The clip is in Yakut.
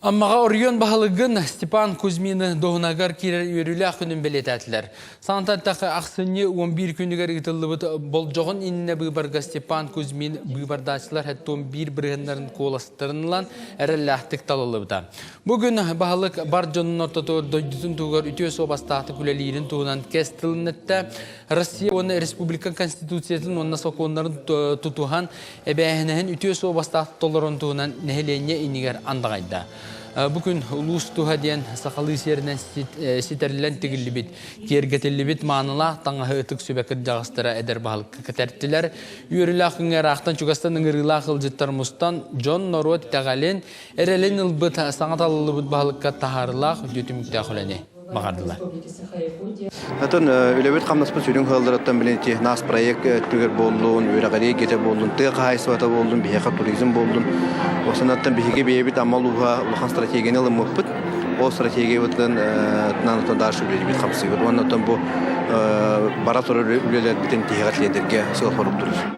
Аммаҕа оройуон баһылыгын Степан Кузьмины дуоһунагар киирэр үөрүүлээх күнүн бэлиэтээтилэр. Саҥатан эттэххэ, ахсынньы 11 күнүгэр ыытыллыбыт болдьоҕун иннинэ быыбарга Степан Кузьмин быыбардааччылар 71 бырыһыаннарын куоластарын ылан эрэллээхтик талыллыбыта. Бу күн баһылык бар дьонун ортотугар дойдутун туһугар үтүө суобастаахтык үлэлиирин туһунан кэс тылын эттэ. Россия уонна республика Конституциятын уонна сокуоннарын тутуһан эбээһинэһин үтүө суобастаах толорон туһунан нэһилиэнньэ иннигэр андаҕайда. Бу күн улуус туһа диэн сахалыы сиэринэн ситэриллэн тигиллибит, киэргэтиллибит маанылаах таҥаһы ытык сүбэ кырдьаҕастара эдэр баһылыкка кэтэртилэр. Үөрүүлээх күҥҥэ ыраахтан чугастан ыҥырыылаах ыалдьыттар мустан, дьон норуот итэҕэлин, эрэлин ылбыт саҥа талыллыбыт баһылыкка таһаарыылаах үтүө түмүктээх үлэни баҕардылар. Атын үлэбит-хамнаспыт сүрүн кыһалларыттан билин ити нас проект өттүгэр буоллун, үөрэҕирии эйгэтэ буоллун, тыа хаһаайыстыбата буоллун, биһиэхэ туризм буоллун. Осонаттан биһиги бэйэбит Амма улууһа улахан стратегияны ылыммыппыт. Ол стратегиябытын тынан дальше үлэлиибит хамсыыбыт. Уонна оттон бу бара турар үлэлэрбитин тиһэҕэр тиэрдэргэ сыал-сорук турар.